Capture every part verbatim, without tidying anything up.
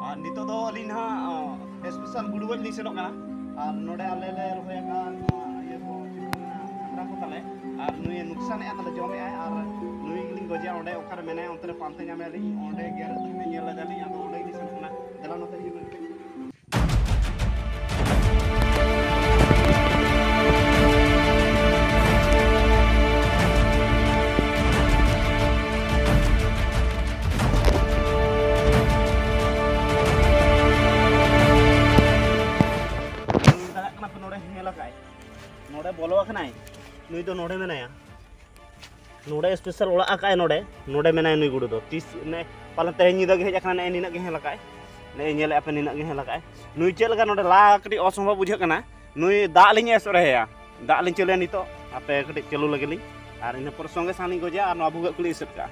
ᱟᱨ ᱱᱤᱛᱚᱜ ᱫᱚ ᱟᱹᱞᱤᱧ ᱱᱟᱦᱟᱜ ᱥᱯᱮᱥᱟᱞ ᱜᱩᱰᱩ ᱜᱚᱡ ᱞᱤᱧ ᱥᱮᱱᱚᱜ ᱠᱟᱱᱟ᱾ ᱟᱨ ᱱᱚᱰᱮ ᱟᱞᱮ ᱞᱮ ᱨᱚᱦᱚᱭ ᱟᱠᱟᱫ ᱱᱚᱣᱟ ᱤᱭᱟᱹ ᱠᱚ, ᱪᱮᱫ ᱠᱚ ᱢᱮᱱᱟ, ᱜᱷᱟᱸᱜᱽᱨᱟ ᱠᱚ ᱛᱟᱞᱮ᱾ ᱟᱨ ᱱᱩᱭᱮ ᱱᱩᱠᱥᱟᱱᱮᱫᱼᱟ ᱛᱟᱞᱮ, ᱡᱚᱢᱮᱫᱼᱟᱭ᱾ ᱟᱨ ᱱᱩᱭ ᱜᱮᱞᱤᱧ ᱜᱚᱡᱮᱭᱟ᱾ ᱚᱸᱰᱮ ᱚᱠᱟᱨᱮ ᱢᱮᱱᱟᱭᱟ, ᱚᱱᱛᱮ ᱨᱮ ᱯᱟᱱᱛᱮ ᱧᱟᱢᱮᱭᱟᱞᱤᱧ᱾ ᱚᱸᱰᱮ ᱜᱮᱨ ᱞᱤᱧ ᱧᱮᱞ ᱞᱮᱫᱟᱞᱤᱧ, ᱟᱫᱚ ᱚᱸᱰᱮ ᱜᱮᱞᱤᱧ ᱥᱮᱱᱚᱜ ᱠᱟᱱᱟ᱾ ᱫᱮᱞᱟ ᱱᱚᱛᱮ ᱦᱤᱡᱩᱜ ᱢᱮ᱾ ᱧᱮᱞ ᱫᱟᱲᱮᱭᱟᱜ ᱠᱟᱱᱟ ᱯᱮ, ᱱᱚᱰᱮ ᱧᱮᱞ ᱟᱠᱟᱫ ᱟᱭ, ᱱᱚᱰᱮ ᱵᱚᱞᱚ ᱟᱠᱟᱱᱟᱭ, ᱱᱩᱭ ᱫᱚ ᱱᱚᱰᱮ ᱢᱮᱱᱟᱭᱟ᱾ ᱱᱚᱰᱮ ᱥᱯᱮᱥᱟᱞ ᱚᱲᱟᱜ ᱟᱠᱟᱫ ᱟᱭ, ᱱᱚᱰᱮ, ᱱᱚᱰᱮ ᱢᱮᱱᱟᱭᱟ ᱱᱩᱭ ᱜᱩᱰᱩ ᱫᱚ᱾ ᱛᱤᱥ ᱱᱮ ᱯᱟᱞᱮᱱ ᱛᱮᱦᱮᱧ ᱧᱤᱫᱟᱹ ᱜᱮ ᱦᱮᱡ ᱟᱠᱟᱱᱟ, ᱱᱮᱜᱼᱮ ᱱᱤᱱᱟᱹᱜ ᱜᱮ ᱦᱮᱡ ᱟᱠᱟᱫ ᱟᱭ᱾ ᱱᱮᱜᱼᱮ ᱧᱮᱞᱮᱫᱼᱟ ᱯᱮ, ᱱᱤᱱᱟᱹᱜ ᱜᱮ ᱦᱮᱡ ᱟᱠᱟᱫ ᱟᱭ᱾ ᱱᱩᱭ ᱪᱮᱫ ᱞᱮᱠᱟ ᱱᱚᱰᱮ ᱞᱟ ᱠᱟᱹᱴᱤᱡ ᱚᱥᱚᱢᱵᱷᱚᱵ ᱵᱩᱡᱷᱟᱹᱜ ᱠᱟᱱᱟ᱾ ᱱᱩᱭ ᱫᱟᱜ ᱞᱤᱧ ᱮᱥᱚᱨᱮᱭᱟ, ᱫᱟᱜ ᱞᱤᱧ ᱪᱟᱹᱞᱩᱭᱟ ᱱᱤᱛᱚᱜ᱾ ᱟᱯᱮ ᱠᱟᱹᱴᱤᱡ ᱪᱟᱹᱞᱩ ᱞᱟᱹᱜᱤᱫ ᱞᱤᱧ, ᱟᱨ ᱤᱱᱟᱹ ᱯᱚᱨ ᱥᱚᱸᱜᱮ ᱥᱟᱝ ᱞᱤᱧ ᱜᱚᱡᱮᱭᱟ ᱟᱨ ᱱᱚᱣᱟ ᱵᱷᱩᱜᱟᱹᱜ ᱠᱚᱞᱤᱧ ᱮᱥᱮᱫ ᱠᱟᱜᱼᱟ᱾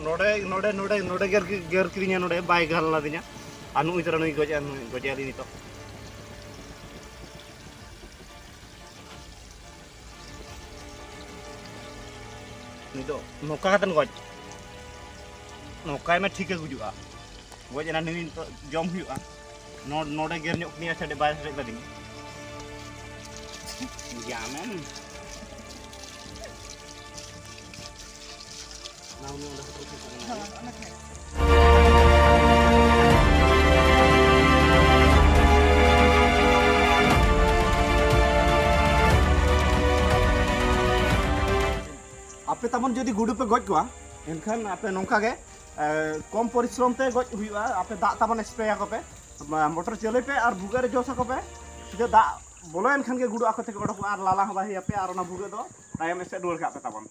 ᱱᱚᱰᱮ, ᱱᱚᱰᱮ, ᱱᱚᱰᱮ, ᱱᱚᱰᱮ ᱜᱮᱨ, ᱜᱮᱨ ᱠᱤᱫᱤᱧᱟ, ᱱᱚᱰᱮ ᱵᱟᱭ ᱜᱟᱞ ᱞᱟᱫᱤᱧᱟ᱾ ᱟᱨ ᱱᱩᱭ ᱛᱚᱨᱟ ᱱᱩᱭ ᱜᱚᱡᱮ, ᱱᱩᱭ ᱜᱚᱡᱮ ᱟᱹᱞᱤᱧ ᱱᱤᱛᱚᱜ᱾ ᱱᱩᱭ ᱫᱚ ᱱᱚᱝᱠᱟ ᱠᱟᱛᱮ ᱜᱚᱡ, ᱱᱚᱝᱠᱟᱭ ᱢᱮ, ᱴᱷᱤᱠᱮ ᱜᱩᱡᱩᱜᱼᱟ᱾ ᱜᱚᱡ ᱮᱱᱟ ᱱᱩᱭ, ᱱᱤᱛᱚᱜ ᱡᱚᱢ ᱦᱩᱭᱩᱜᱼᱟ᱾ ᱱᱚ-, ᱱᱚᱰᱮ ᱜᱮᱨ ᱧᱚᱜ ᱠᱤᱱᱤᱧᱟ, ᱪᱷᱟᱰᱮ ᱵᱟᱭ ᱥᱟᱰᱮ ᱠᱟᱫᱤᱧᱟ᱾ ᱡᱟᱢᱮᱱ᱾ ᱚᱱᱟ ᱩᱱᱤ ᱚᱸᱰᱮ ᱠᱷᱚᱱ ᱩᱰᱩᱠ ᱠᱟᱱᱟ᱾ ᱟᱯᱮ ᱛᱟᱵᱚᱱ ᱡᱩᱫᱤ ᱜᱩᱰᱩ ᱯᱮ ᱜᱚᱡ ᱠᱚᱣᱟ, ᱮᱱᱠᱷᱟᱱ ᱟᱯᱮ ᱱᱚᱝᱠᱟ ᱜᱮ, ᱮ, ᱠᱚᱢ ᱯᱚᱨᱤᱥᱨᱚᱢ ᱛᱮ ᱜᱚᱡ ᱦᱩᱭᱩᱜᱼᱟ᱾ ᱟᱯᱮ ᱫᱟᱜ ᱛᱟᱵᱚᱱ ᱥᱯᱨᱮ ᱟᱠᱚ ᱯᱮ, ᱢᱟ-, ᱢᱚᱴᱚᱨ ᱪᱟᱹᱞᱩᱭ ᱯᱮ ᱟᱨ ᱵᱷᱩᱜᱟᱹᱜ ᱨᱮ ᱡᱚᱥ ᱟᱠᱚ ᱯᱮ᱾ ᱥᱤᱫᱷᱟᱹ ᱫᱟᱜ ᱵᱚᱞᱚᱭᱮᱱ ᱠᱷᱟᱱ ᱜᱮ ᱜᱩᱰᱩ ᱟᱠᱚ ᱛᱮᱠᱚ ᱚᱰᱚᱠᱚᱜᱼᱟ ᱟᱨ ᱞᱟᱞᱟ ᱦᱚᱸ ᱵᱟᱭ ᱦᱩᱭ ᱟᱯᱮᱭᱟ ᱟᱨ ᱚᱱᱟ ᱵᱷᱩᱜᱟᱹᱜ ᱫᱚ ᱛᱟᱭᱚᱢ ᱮᱥᱮᱫ ᱨᱩᱣᱟᱹᱲ ᱠᱟᱜ ᱯᱮ ᱛᱟᱵᱚᱱ᱾